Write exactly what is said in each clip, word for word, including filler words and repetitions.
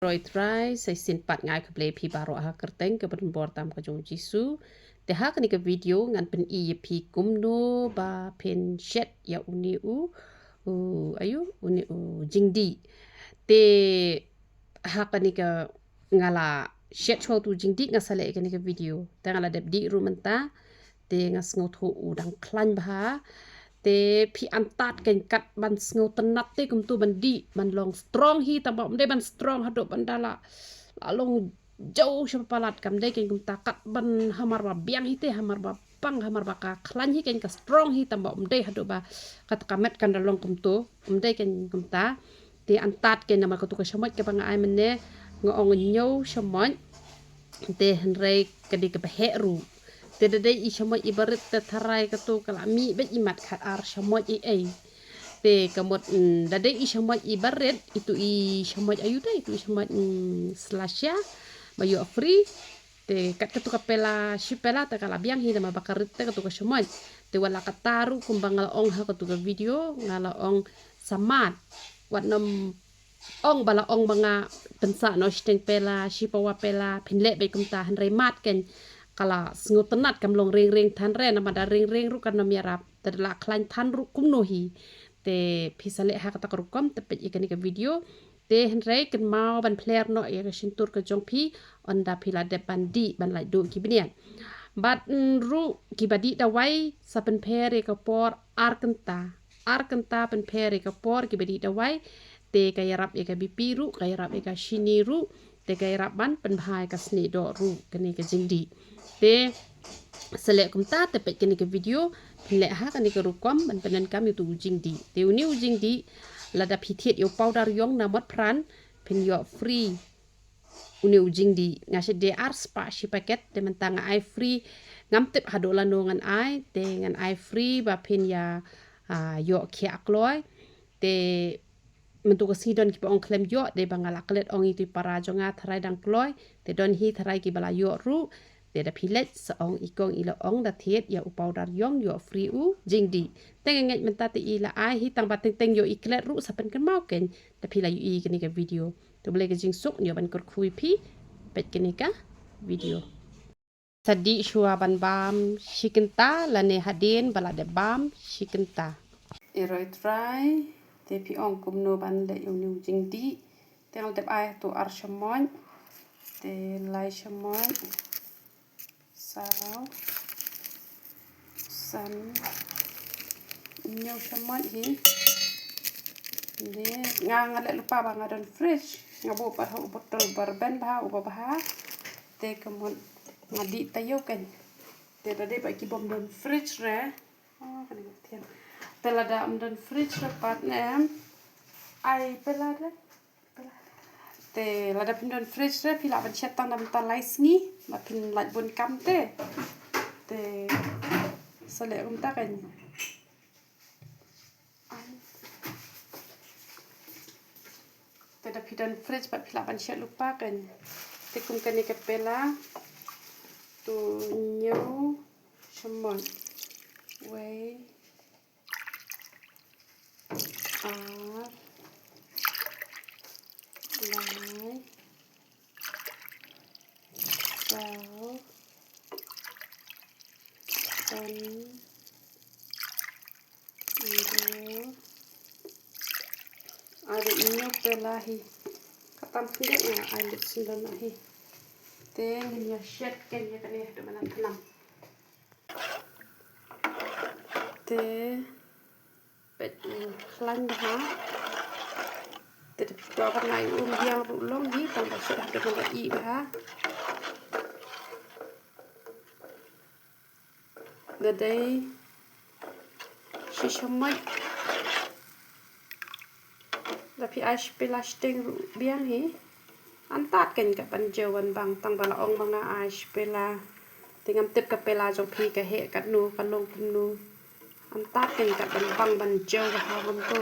Roi trai, sa shisien pat nga ai khublei phi baroh ha ka kyrteng kaba donbor tam ka jong u Jisu. Te ha kane ka video ngan pyni ïa phi kumno ba phin shet ïa une u, u, ayu, une u jingdih. Te ha kane ka nga la shet shuwa utu u jingdih nga sa leh ïa kane ka video. Te nga la dep dih ruh mynta. Te nga sngewthuh u dang khlaiñ bha. Te phi antad kein kat ban sngewtynnat te kumtu ban dih, ban long strong hi, tangba ym dei ban strong haduh ban da la, la long jaw sha palat, kam dei kein kumta, kat ban hamar ba biang hi te, hamar ba bang, hamar ba ka khlaiñ hi kein ka strong hi, tangba ym dei haduh ba kat ka met kan da long kumtu, ym dei kein kumta. Te antad kein namar katu ka shamoit kaba nga ai mynne, nga ong hynñiew shamoit. Te hynrei ka dei kaba heh ruh. Te da dei i shamoit iba rit te tharai katu ka la mih beit i mat khat ar shamoit i ei. Te ka mut, mm, da dei i shamoit iba rit, itu i shamoit ayu te, itu i shamoit, mm, slasha ba ïoh free. Te kat katu ka pela, shi pela te ka la biang hi namar ba ka rit te katu ka shamoit. Te wat la katta ruh kumba nga la ong ha katu ka video, nga la ong sa mad. Wat nym ong ba la ong ba nga pynsah noh shiteng pela, shi pawa pela, phin leh beit kumta, hynrei mad kein ka la sngewtynnat, kam long rieng rieng than re, namar da rieng rieng ruh kan nym ïarap, te da la khlaiñ than ruh kumno hi. Te phi sa leh ha kata ka rukom te peit ïa kane ka video. Te hynrei kynmaw ban pher noh ïa ka shyntur ka jong phi, ynda phi la dep ban dih, ban lait duh ki bniat. Bad, mm, ruh kiba dih dawai sa pynpher ïa ka por ar kynta. Ar kynta pynpher ïa ka por kiba dih dawai. Te ka ïarap ïa ka B P ruh, ka ïarap ïa ka shini ruh, te ka ïarap ban pynbha ïa ka snieh doh ruh kane ka jingdih. Te sa leh kumta te peit kane ka video, phin leh ha kane ka rukom ban pyndonkam ïa utu u jingdih. Te une u jingdih, lada phi thied ïa u powder ïong na Motpran, phin ïoh free une u jingdih. Nga shet de ar spah shi paket, te mynta nga ai free. Ngam tip haduh lano ngan ai, te ngan ai free ba phin ïa, ah, ïoh khiah kloi. Te mynta ka sngi don kiba ong khlem ïoh, dei ba nga la klet ong ïa itu i para jong nga tharai dang kloi, te don hi tharai kiba la ïoh ruh. Te da phi leit sa ong i kong i la ong da thied ïa u powder ïong ïoh free u jingdih. Te nga ngeit mynta te i la ai hi, tangba teng teng ïoh i klet ruh sa pynkynmaw kein, da phi la ïohi kane ka video. To ba leh ka jingsuk, ïoh ban kyrkhu ïa phi, peit kane ka video. Sa dih shuwa ban bam shi kynta lane hadien ba la dep bam shi kynta. I roi trai, te phi ong kumno ban leh ïa une u jingdih. Te nga la dep ai tu ar shamoit, te lai shamoit, saw, san, hynñiew shamoit hi. Te nga, nga leh lypa ba nga don fridge, nga buh pat ha u botol ba rben bha, uba bha. Te ka mut nga dih taïew kein. Te da dei ba ki bym don fridge re. Oh, kane ka thiang. Te lada ym don fridge re pat ne em. Ai pela re. Te lada phim don fridge re phi lah ban shet tang da mynta lai sngi ba phin lait bun kam te. Te sa leh kumta kein. Te da phi don fridge ba phi lah ban shet lypa kein. Te kum kane ka pela. Tu hynñiew shamoit. Wei. Ar. Lai. Saw. San. Hynñiew. Ar hynñiew pela hi. Katam khyndiat nga ai lut syndon noh hi. Te ngin ïa shet kein ïa kane haduh ba nang khnam. Te peit u khlaiñ bha. Te da phi kwah ban ai um biang ruh long hi, tang ba shet haduh ban da ih bha. Da dei shi shamoit. Da phi ai shi pela shiteng ruh biang hi. Antad kein kat ban jew ban bang, tang ba la ong ba nga ai shi pela. Te ngam tip ka pela jong phi ka heh katno, ka long kumno. Antad kein kat ban bang ban jew ba ha ngam to.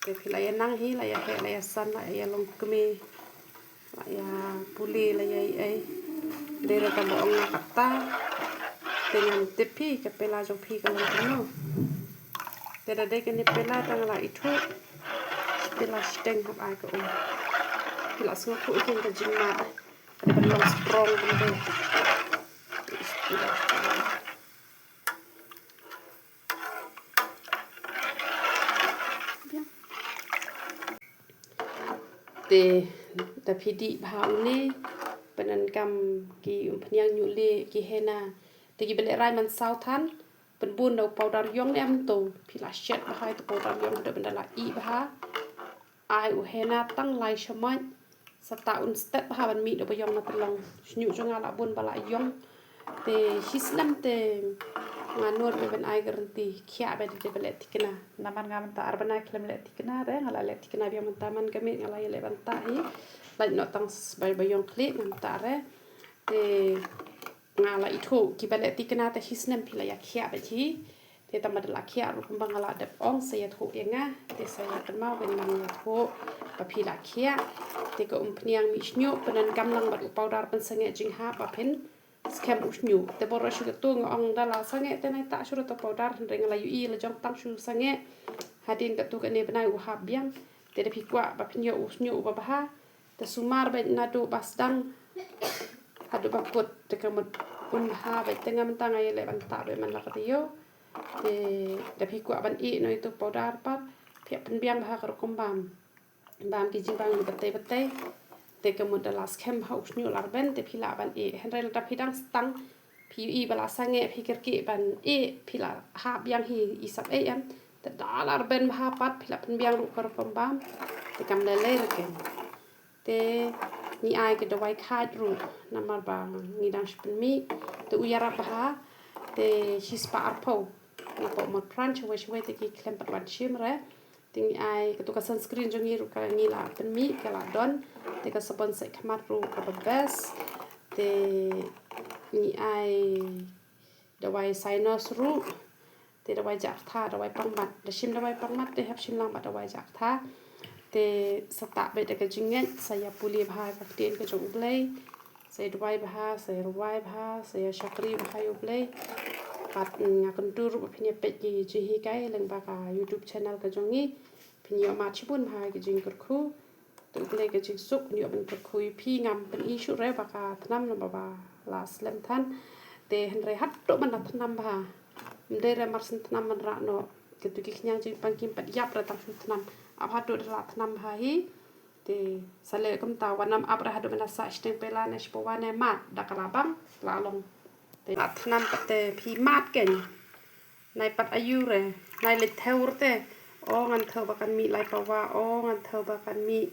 Te phi la ïa nang hi, la ïa heh, la ïa san, la ïa long kmie, la ïa pule, la ïa ei ei. Dei re tang ba ong nga katta. Te ngam tip phi ka pela jong phi ka long kumno. Te da dei kane pela tang la ithuh. Pela shiteng hap ai ka um. Phi la sngewthuh ïa ka jingmad. Ka dei ban long strong ban dei. Te da phi dih bha une, pyndonkam ki umphniang ñiuh lieh, ki henna. Te kiba lehrain man saw than, pynbun da u powder ïong ne em to. Phi la shet bha ïa u powder ïong, da ban da la ih bha. Ai u henna tang lai shamoit. Sa ta un stet bha ban mih da ba ïong na tynlong. Shñiuh jong nga la bun ba la ïong. Te shi snem te nga nud ba ban ai guarantee. Khiah ba dei ba leh thikna. Namar nga mynta ar bnai khlem leh thikna re, nga la leh thikna biang mynta man ka miet nga la ïa leh banta hi. Lait noh tang s-, ba, ba ïong khlieh nga mynta re. Te nga la ithuh kiba leh thikna te shi snem phi la ïa khiah ba hi. Te tang ba da la khiah ruh kumba nga la dep ong sa ïathuh ïa nga. Te sa ïa kynmaw ban nang ïathuh ba phi la khiah. Te ka umphniang mih shñiuh pyndonkam lang bad u powder pynsangeh jinghap ba phin skhem u shñiuh. Te baroh shi katta nga ong da la sangeh te nai ta shu ruh ta powder, hynrei nga la ïohi la jong tang shu sangeh. Hadien katto katne bnai u hap biang. Te da phi kwah ba phin ïoh u shñiuh uba bha, te sumar beit naduh ba sdang haduh ba kut, te ka mut un bha beit. Te nga mynta nga ïaleh ban tah beit man la ka taïew. Te da phi kwah ban ih noh ïa u powder pat, phi hap pynbiang bha ka rukom bam. Bam ki jingbam ki batei batei. Te ka mut da la skhem bha u shñiuh la rben, te phi lah ban ih. Hynrei lada phi dang stang, phi ïohi ba la sangeh, phi kyrkieh ban ih, phi la hap biang hi, i sap ih em. Te da la rben bha pat, phi lah pynbiang ruh ka rukom bam. Te kam lei lei re keiñ. Te ngi ai ka dawai khait ruh, namar ba ngi dang shu pynmih. Te u ïarap bha, te shispah arphew. Nga pok mot pran shawei shawei te ki khlem pat wan shim re. Te ngi ai katu ka sunscreen jong ngi ruh ka ngi la pynmih, ka la don. Te ka sabon sait khmat ruh kaba best. Te ngi ai dawai sinus ruh. Te dawai jakrtha, dawai pangmat. Da shim dawai pangmat te hap shim lang bad dawai jakrtha. Te sa tah beit da ka jingngeit, sa ïa pule bha ka ktien ka jong U Blei. Sa ïa duwai bha, sa ïa rwai bha, sa ïa shakri bha ïa U Blei. Bad, mm, nga kyntu ruh ba phin ïa peit ki jinghikai lyngba ka YouTube channel ka jong ngi. Phin ïoh mad shibun bha ki jingkyrkhu. Te U Blei ka jingsuk, un ïoh ban kyrkhu ïa phi. Ngam pyni shuh re ba ka thnam namar ba la slem than. Te hynrei haduh ban da thnam bha. Ym dei re mar shen thnam ban rah noh. Katu ki khñiang jingpang kim pat ïap re tang shu thnam. Ap haduh da la thnam bha hi. Te sa leh kumta, wat nym ap re haduh ban da sah shiteng pela ne shipawa ne mad, da ka la bang la long. Te la thnam pat te phi mad keiñ. Nai pat aiu re, nai leit thew re te. O ngan thew ba kan mih lai pawa, o ngan thew ba kan mih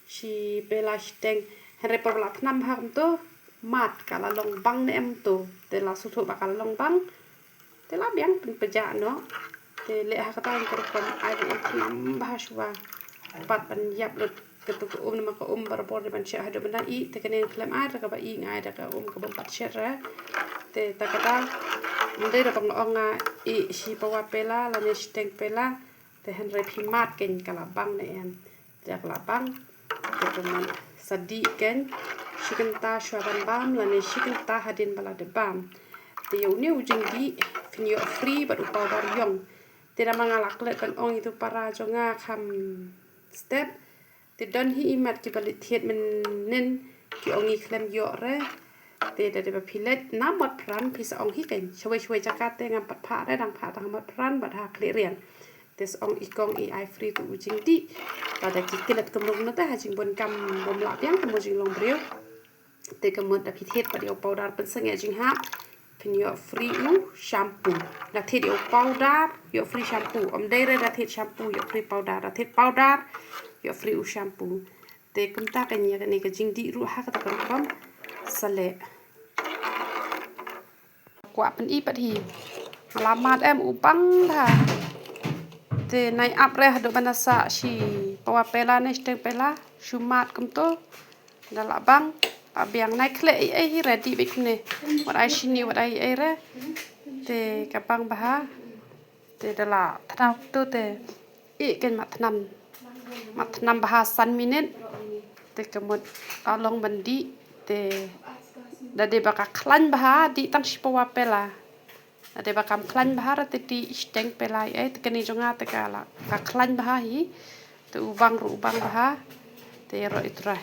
shi pela shiteng. Hynrei por ba la thnam bha kumto, mad ka la long bang ne em to. Te la sngewthuh ba ka la long bang. Te la biang pynpajah noh. Te leh ha kata ka rukom ai ba un thnam bha shuwa. Pat ban ïap lut katu ka um namar ka um barabor dei ban shet haduh ban da ih, te kane khlem ai da kaba ih, nga ai da ka um ka bym pat shet re. Te ta kata ym dei da ba nga ong nga ih shipawa pela lane shiteng pela. Te hynrei phi mad keiñ ka la bang ne em. Te ka la bang. Te ka mut sa dih keiñ shi kynta shuwa ban bam lane shi kynta hadien ba la dep bam. Te ïa une u jingdih phin ïoh free bad u powder ïong. Te namar nga la klet ban ong ïa tu para jong nga kham step. Te don hi i mat kiba leit thied mynnin ki ong ngi khlem ïoh re. Te da dei ba phi leit na mot pran phi sa ong hi keiñ. Shawei shawei jaka te ngam pat phah re, dang phah tang ha mot pran bad ha khlieh riang. Te sa ong i kong i ai free tu u jingdih. Lada ki klet kumno kumno te ha jingbun kam bym lah biang kum u jinglong briew. Te ka mut da phi thied pat ïa u powder pynsangeh jinghap, phin ïoh free u shampoo. Da thied ïa u powder ïoh free shampoo. Ym dei re da thied shampoo ïoh free powder, da thied powder ïoh free u shampoo. Te kumta kane, kane ka jingdih ruh ha kata ka rukom sa leh. Kwah pyni pat hi. Nga la mad em u bang bha. Te nai ap re haduh ban da sah shipawa pela ne shiteng pela, shu mad kumto. Da la bang, la biang, nai khleh ei ei hi re, dih beit kumne. Wat ai shini, wat ai ei re. Te ka bang bha. Te da la thnam tu te. Ih keiñ mat thnam. Mat thnam bha san minit. Te ka mut la long ban dih. Te da dei ba ka khlaiñ bha, dih tang shipawa pela. Da dei ba kam khlaiñ bha re te dih shiteng pela ei. Te kane jong nga te ka la, ka khlaiñ bha hi. Te u bang ruh u bang bha. Te ïaroh i Trai.